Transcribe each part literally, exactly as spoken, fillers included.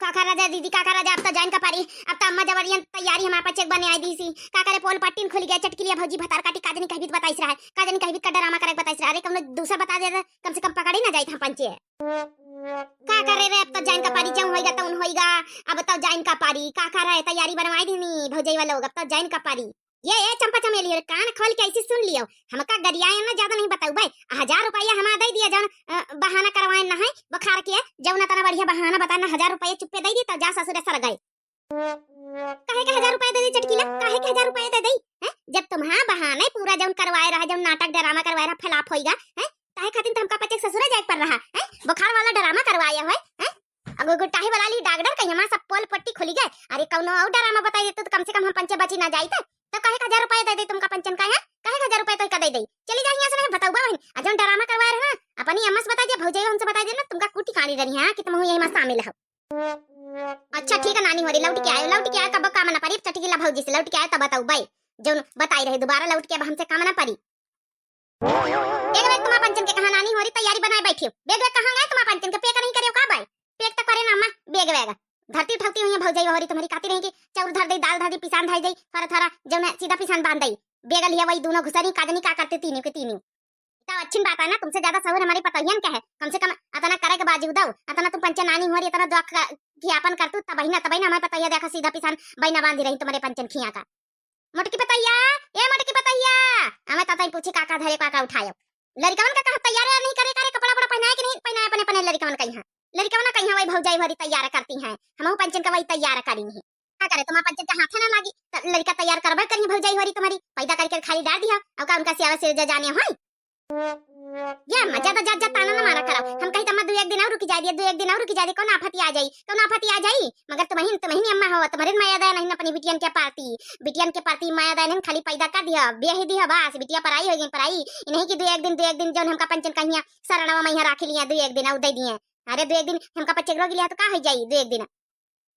का करा जाए दीदी, का करा जाए, अब तो जाइन का पारी। अब तो अम्मा जबरियन तैयारी हमार पंचे क बनाइ दीसी। का करे, पोल पट्टिन खुलि गए, चटकिलिया भौजी भतार काटी, का जनी कहबी त बताइस रहा है, का जनी कहबी त डरामा करे क बताइस रहा है। अरे कउनो दूसर बता दे त कम से कम पकड़ी ना जाइत हम पंचे। का करे रे, अब तो जाइन का पारी, जउन होइगा तउन होइगा। अब तो जाइन का पारी, का करे, तैयारी बनवाइ दीनी भौजइवा लोग, अब तो जाइन का पारी। ये, ये चंपा चमेली, अरे कान खोल के ऐसे सुन लियो, हमका गरियाए ना, ज्यादा नहीं बताउबे। हजार रुपया हमार दइ दिया, जउन, अ, बहाना करवाए ना है बुखार के, जउन अतना बढ़िया बहाना बताए ना, हजार रुपया चुप्पे दइ दी, तो जा ससुरे सर गए। काहे के हजार रुपया दे दे चटकीला, काहे के हजार रुपया दे दे, हैं? जब तुम्हार बहाने पूरा जउन करवाए रहा, जउन नाटक डरामा करवाए रहा, flop होइगा, हैं? काहे खातिर त हमका पंचे क ससुरे जाए क पर रहा, हैं? बुखार वाला डरामा करवाए हो, हैं? अगो गुट्टाही वाला ली डॉक्टर कहीं हमार सब पोल पट्टी खुलि गए। अरे कउनो अउर डरामा बताइ देतू त कम से कम हम पंचे बची ना जाइत। तो काहे क हजार रुपया दे दे तुमका पंचन का, हैं? काहे क हजार रुपया तोहका दे दे? चली जा हियाँ से, नहीं बताउबा वहीं। आ जउन डरामा करवाए रहे ना, अपनी अम्मा से बताइ दे, भौजइवा उनसे बताइ दे ना, तुमका कूटी कानी रही, हाँ, कि तुम यही में शामिल हो। अच्छा ठीक है नानी होरी, लौटि के आयो, लौटि के आयो, कब काम ना परी, चटकीला भौजी से लौटि के आयो तब बताउबे। जउन बताइ रहे दुबारा लौटि के अब हमसे काम ना परी। बैग, बैग तुम्हार पंचन के कहाँ नानी होरी, तैयारी बनाए बैठी हो। बैग, बैग कहाँ गए तुम्हार पंचन के, pack नहीं करे हो का भाई? Pack तो करे ना अम्मा, बैग, बैग। धरती उठौती हुई है भौजइवा होरी तुम्हारी, कहती रही कि चाउर धर दे, दाल धर दे, पिसान धर दे, थोड़ा, थोड़ा, जउन है सीधा पिसान बांध दे। बैग लिया वही दूनो घुसरी, का जनी का करते तीनों के तीनों। तो अच्छी बात है ना, तुमसे ज्यादा सहूर हमारी पतोहियन के है। कम से कम अतना करे के बावजूद दो, अतना तुम पंचे नानी होरी, अतना दुआ का, खियापन करतू, तबहिं ना, तबहिं ना हमारी पतोहिया देखा सीधा पिसान बहिना बांधी रही तुम्हारे पंचन खिया का। मोटकी पतोहिया, ए मोटकी पतोहिया, हमें ततई पूछी का का धरे, का का उठायो। लड़िकवन का कहा तैयार नहीं करे, करे कपड़ा उपड़ा पहनाए कि नहीं पहनाए अपने, अपने लड़िकवन कहिया। लड़िकवन कहिया वही भौजाई होरी तैयार करती हैं, हमहू पंचन का वही तैयार करी नहीं। का करे, तुम्हार पंचन का हाथे ना लागी, त लड़िका तैयार करबे करिए भौजाई होरी तुम्हारी, पैदा करके खाली डार दिया, अब का उनका सियावा से जा जाने होई। या अम्मा, ज्यादा जा, जा ताना ना मारा करो। हम कही त अम्मा दू एक दिन अउर रुकि जाए दिया, दू एक दिन अउर रुकि जाए दिया, कउन आफत आ जाई, कउन आफत आ जाई। मगर तुमहिन, तुमहिन अम्मा हो, तुम्हारे मया दया नहीं अपनी बिटियन के प्रति, बिटियन के प्रति मया दया नहीं, खाली पैदा कर दिया, ब्याही दिया बस, बिटिया पराई होइ गई, पराई। इन्हीं की दू एक दिन, दू एक दिन जउन हमका पंचन कहिया, सरणवा मइहाँ राखी लिया दू एक दिन अउर दे दिए। अरे दू एक दिन हमका पंचे क रोग लिया तो का होइ जाई दू एक दिन?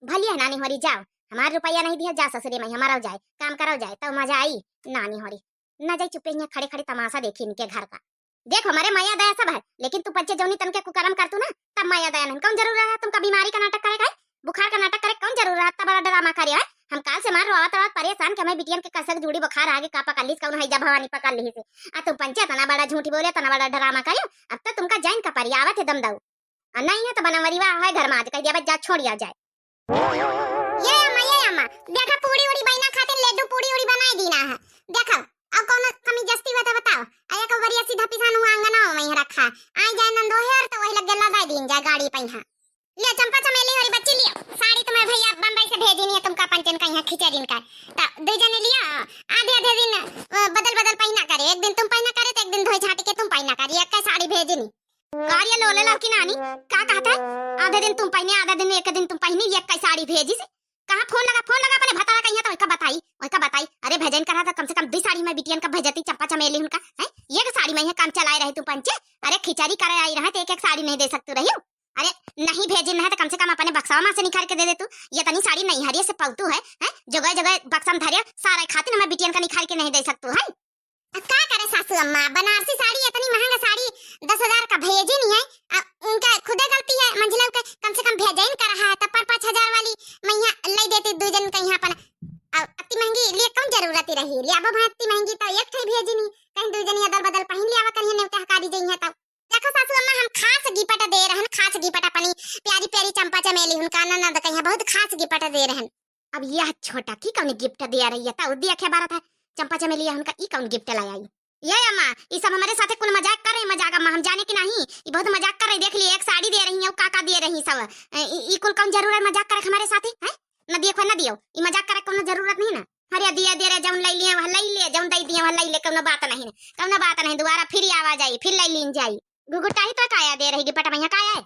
भलिया है नानी होरी, जाओ, हमार रुपया नहीं दिया, जा ससुरे में हमारा जाए, काम करो जाए, तब मजा आई। नानी होरी ना जाई, चुप्पे हियाँ खड़े खड़े तमाशा देखी इनके घर का। देख, हमारे मया दया सब है, लेकिन तू पंचे जौनी तन के कुकरम करतू ना, तब मया दया नहीं। कौन जरूर रहा तुमका बीमारी का नाटक करे का है, बुखार का नाटक करे, कौन जरूर रहा, इतना बड़ा ड्रामा करे है। हम काल से मार रोवत रोवत परेशान कि हमें बिटियन के कसक जूड़ी बुखार आगे का पकड़ लीस, कौन है जा भवानी पकड़ ली से। आ तुम पंचे इतना बड़ा झूठ बोले, इतना बड़ा ड्रामा करे, अब तो तुमका जाइन का परी, आवत है दम दऊ। आ नहीं है तो बनवरीवा है घर में, आज कह दिया बस जा छोड़िया जाए। ये अम्मा, ये अम्मा, देखा पूड़ी उड़ी बहिना खातिर लड्डू पूड़ी उड़ी बनाई दीना है। देखा, अब कौनो कमी जस्ती हुआ तो बताओ। आ एक बढ़िया सीधा पिसान हुआ अंगना में ही रखा। आई जाए नंदोहर तो वही लगे लदाई दीन जाए गाड़ी पहिया। ले चंपा चमेली होरी बच्ची लियो। साड़ी तुम्हारे भैया बम्बई से भेजी नहीं है तुमका पंचन का यहाँ खिचड़ीन का। तो दो जने लिया, आधे आधे दिन, अ, बदल बदल पहिना करे। एक दिन तुम पहिना करे तो एक दिन धोई झाटी के तुम पहिना करे। एक का साड़ी भेजी नहीं। का रे लोले लौकी नानी, का कहत है? आधे दिन तुम पहिने, आधे दिन, एक दिन तुम पहिने, ये कई साड़ी भेजिस? कहाँ फोन लगा, फोन लगा अपने भतारा कहिया तो ओका बताई, ओका बताई। अरे भेजन करा तो कम से कम दुई साड़ी में बिटियन का भेजती, चंपा चमेली उनका, हैं? एक साड़ी में ही काम चलाए रहे तू पंचे। अरे खिचड़ी करे आई रहे तो एक एक साड़ी नहीं दे सकतू रही? अरे नहीं भेजिन रहे तो कम से कम अपने बक्सवा में से निकाल के दे दे तू। ये तनी साड़ी नहीं हरिये से पौतू है, हैं? जगह जगह बक्सा में धरे, सारा खातिर हमें बिटियन का निकाल के नहीं दे सकतू है। अब का करे सासू अम्मा, बनारसी साड़ी, इतनी महंगा साड़ी, दस हजार का भेजी नहीं है। अब उनका खुदे गलती है, मंझिला के कम से कम भेजे ही कर रहा है, तब पर पाँच हजार वाली मइहाँ ले देती दू जन का यहाँ अपन। अब इतनी महंगी लिए कौन जरूरत ही रही, ले अब भाई इतनी महंगी तो एक ठे भेजी नहीं, कहीं दू जन अदल बदल पहिन लिया करिए, नेवते हकारी जई है तब। देखो सासू अम्मा, हम खास gift दे रहन, खास gift अपनी प्यारी प्यारी चंपा चमेली उनका ननद कहिया बहुत खास gift दे रहन। अब यह छोटा की कौन gift दिया रही है, तो दिया क्या बात है, चंपा चमेली उनका ई कौन gift लाया आई? ये अम्मा, ई सब हमारे साथे कुल मजाक करे, मजाक अम्मा, हम जाने कि नहीं, ई बहुत मजाक करे। देख लिए, एक साड़ी दे रही है, का का दे रही सब, ए, ई, ई कुल कौन जरूरत है मजाक करे हमारे साथे, हैं? न दियो, न दियो, ई मजाक करे कोनो जरूरत नहीं ना। अरे दिया दे रहे, जौन ले लिए वह ले लिए, जौन दे दिए वह ले ले, कोनो बात नहीं ना, कोनो बात नहीं, दोबारा फिर आवा जाई, फिर ले लीन जाई। गुगुटाही तो काया दे रही gift मइहाँ, काया है?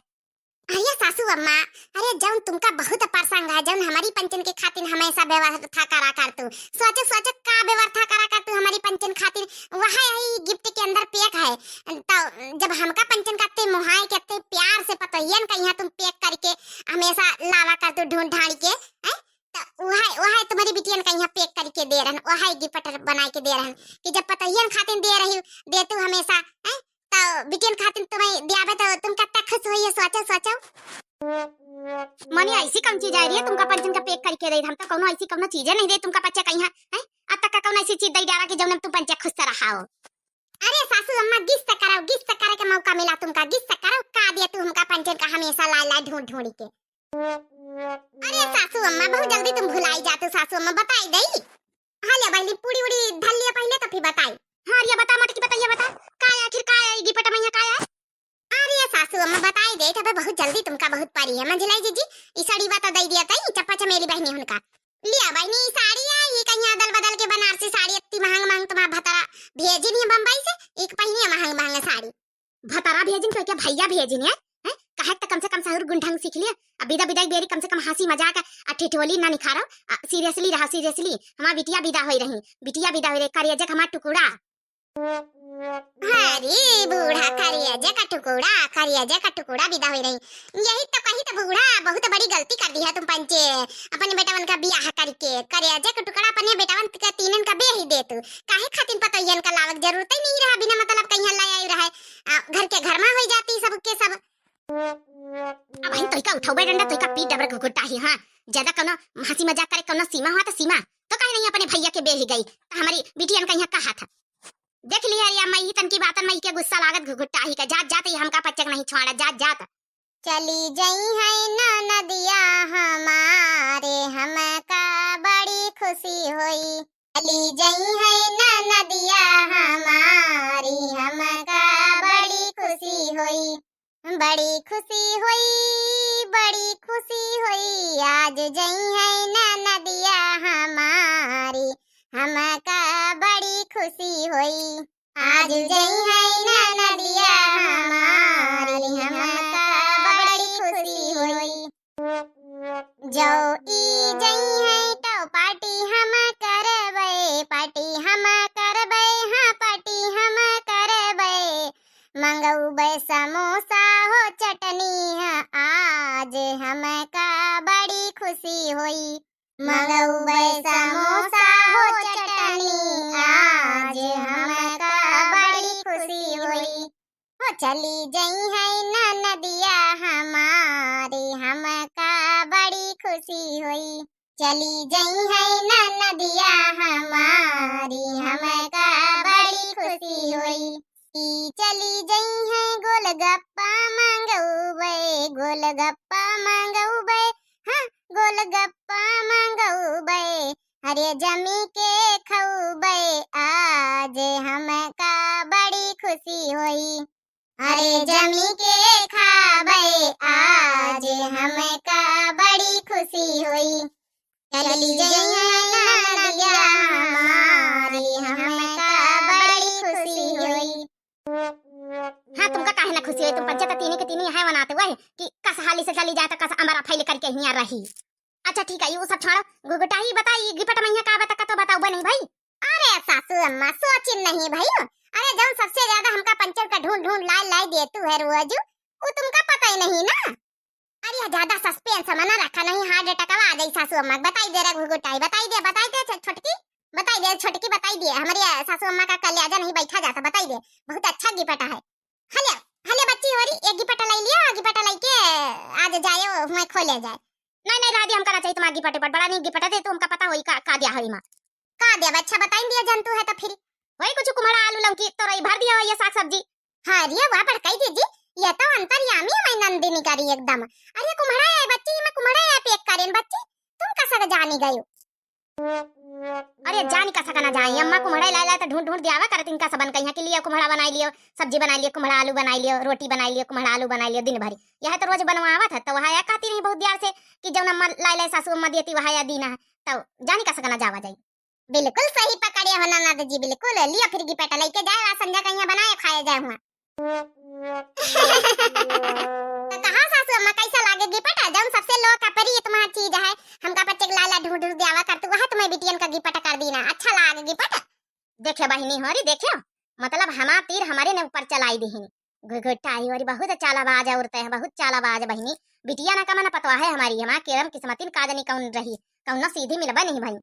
अरे सासू अम्मा, अरे जौन तुमका बहुत पसंद है, जौन हमारी पंचन के खातिर हमेशा व्यवस्था करा कर तू, सोचो सोचो का व्यवस्था करा कर तू हमारी पंचन खातिर, वह यही gift के अंदर pack है। तो जब हमका पंचन का ते मोहाय के ते प्यार से पतोहियन का यहाँ तुम pack करके हमेशा लावा कर तू ढूंढ ढांड के, हैं? तो वह, वह तुम्हारी बिटियन का यहाँ pack करके दे रहन, वह gift बना के दे रहन कि जब पतोहियन खातिर दे रही, दे तू हमेशा, हैं? तो बिटियन खातिर तुम्हें दियावे तो तुम कितना खुश हुई है, सोचो सोचो। मने ऐसी कौन चीज आई रही है तुमका पंचन का pack करके दे? हम तो कौनो ऐसी कौनो चीजे नहीं दे तुमका पंचे कहीं है, हैं? अब तक का कौन ऐसी चीज दे डारा कि जौन तुम पंचे खुश से रहाओ? अरे सासू अम्मा, guess करो, guess करे के मौका मिला तुमका, guess करो का दिया तू हमका पंचन का हमेशा लाई लाई ढूंढ ढूंढ के। अरे सासू अम्मा, बहुत जल्दी तुम भुलाई जाते हो सासू अम्मा, बताई दई। हाँ ले बहनी, पूड़ी उड़ी धर लिया पहले तो फिर बताई। हाँ रिया बता, मोटकी बता, ये बता, का है आखिर, का है गिपट में, का है? अरे सासू अम्मा, बताई दे, तबे बहुत जल्दी तुमका बहुत परी है। मंझलाई जीजी, ई साड़ी बता दे दिया तई, चप्पा चमेली बहनी हुनका। लिया बहनी, ई साड़ी है, ई कहीं अदल बदल के बनारसी साड़ी, इतनी महंग महंग तुम्हारा भतरा भेजी नहीं बम्बई से, एक पहिनी है महंग महंग साड़ी। भतरा भेजिन तो क्या भैया भेजिन है, हैं? कहे त कम से कम सहूर गुण ढंग सीख लिए। अब बिदा बिदा की बेरी कम से कम हंसी मजाक आ ठिठोली ना निखारो। आ, seriously रहा, seriously। हमार बिटिया बिदा होई रही, बिटिया बिदा होई रही, करिया जे हमार टुकुड़ा। अरे बूढ़ा, करिया जे का टुकुड़ा, करिया जे का टुकुड़ा बिदा होई रही। यही तो कही तो बूढ़ा, बहुत बड़ी गलती कर दी है तुम पंचे, अपने बेटवन का बियाह करके। करिया जे का टुकड़ा अपने बेटवन का तीनन का बे ही दे तू। काहे खातिन पतोहियन का लावक जरूरत ही नहीं रहा, बिना मतलब कहीं लाई आई रहा है। आ, घर के घर में होई जाती सबके सब। अब हम तोइका उठौबे डंडा, तोइका पीट डबरा घुघुटाही, हाँ। ज्यादा कौनो हंसी मजाक करे, कौनो सीमा हुआ तो सीमा। तो काहे नहीं अपने भैया के बेही गई, तो हमारी बिटियन का यहाँ कहा था। देख लिया रे अम्मा, यही तन की बातन में के गुस्सा लागत घुघुटाही का, जात जात ये हमका पच्चक नहीं छोड़ा, जात जात। चली जई है ना नदिया हमारे, हमका बड़ी खुशी होई। चली जई है ना नदिया हमारी, हमका बड़ी खुशी होई, बड़ी खुशी होई, बड़ी खुशी होई। आज जई है ना नदिया हमारी, हमका बड़ी खुशी होई। आज जई है ना नदिया हमारी, हमका बड़ी खुशी होई। जो ई जई है तो पार्टी हम करबे, पार्टी हम करबे, हाँ पार्टी हम करबे। मंगौबे समोसा हो चटनी है, आज हमका बड़ी खुशी होई। मंगौबे समोसा हो चटनी, आज हमका बड़ी खुशी होई। हो चली जई है ना नदिया हमारी, हमका बड़ी खुशी होई। चली जई है ना नदिया हमारी, हमका बड़ी खुशी होई। ई चली जई है गोलगप्पा मंगौबे, गोलगप्पा मंगौबे, हाँ गोलगप्पा मंगौबे, अरे जमी के खौबे, आज हमका बड़ी खुशी होई। अरे जमी के खाबे, आज हमका बड़ी खुशी होई। चली जइहैं ननदिया हमारी, हमका बड़ी खुशी होई। हाँ, तुमका काहे ना खुशी होई? तुम पंचे त तीनी के तीनी है वनाते हुए कि कस हाली से चली जाए त कस अमरा फैल करके हियाँ रही। अच्छा ठीक है, ये सब छोड़ो, घुघुटाही बताई, गिपट मैया का बता, का तो बताओ बनी भाई। अरे सासू अम्मा, सोचिन नहीं भइयो। अरे जौन सबसे ज्यादा हमका पंचन का ढूंढ ढूंढ लाई लाई देतू है रोजू, वो तुमका पता ही नहीं ना। अरे ज्यादा suspense मना रखा, नहीं heart attack आ जाई सासू अम्मा। बताई दे रे घुघुटाही, बताई दे, बताई दे छ-, छोटकी, बताई दे छोटकी, बताई दे। हमारी सासू अम्मा का कलेजा नहीं बैठा जाता, बताई दे। बहुत अच्छा गिपटा है। हले, हले बच्ची होरी, एक गिपटा लाई लिया, गिपटा लाई के आज जाए हुए खोले जाए। नहीं, नहीं, रह दी, हमका ना चाहिए तुम्हारा गिपट, गिपट, बड़ा नहीं गिपटा दे, तो हमका पता होई का, का दिया है माँ। का देब? अच्छा बताई दिया जंतु है तो फिर। वही कुछ कुम्हड़ा, आलू, लौकी, तोरई भर दिया है ये साग सब्जी। हाँ रे वाह बड़काई दीदी, ये तो अंतर्यामी है नंदिनी करी एकदम। अरे कुम्हड़ा है बच्ची, मैं कुम्हड़ा है pack करेन बच्ची, तुम कसा के जानी गयो? अरे जानी कसा के ना जाई, अम्मा कुम्हड़ा लाई लाई तो ढूंढ ढूंढ दियावा करत इनका सबन कहिया कि लियो कुम्हड़ा बनाई लियो, सब्जी बनाई लियो, कुम्हड़ा आलू बनाई लियो, रोटी बनाई लियो, कुम्हड़ा आलू बनाई लियो दिन भरी। यह तो रोज बनवावत है, तो वह या कहती रही बहुत देर से कि जौन अम्मा लाई लाई सासू अम्मा देती वह या दीना है, तो जानी कसा के ना जावा जाई। बिल्कुल सही पकड़े हो ननद जी, बिल्कुल। लियो फिर गिपट लेके जाए, आज संझा कहिया बनाए खाए जाए हुआ। तो कहा सासू अम्मा, कैसा लागे गिपट? जौन सबसे लोकप्रिय तुम्हार चीज है, हमका पच्चे के लाला ढूंढ ढूंढ दियावा कर तू, वह तुम्हें बिटियन का गिपट कर दीना। अच्छा लागे गिपट? देखे बहिनी होरी, देखे, मतलब हमार तीर हमारे ने ऊपर चलाई दिहिन। घुघुटाही होरी बहुत चालाबाज औरत है, बहुत चालाबाज बहिनी। बिटिया ना कमा ना पतवा है हमारी, हमार केरम किस्मतिन का जानी कौन रही, कौनो सीधी मिलबे नहीं भई।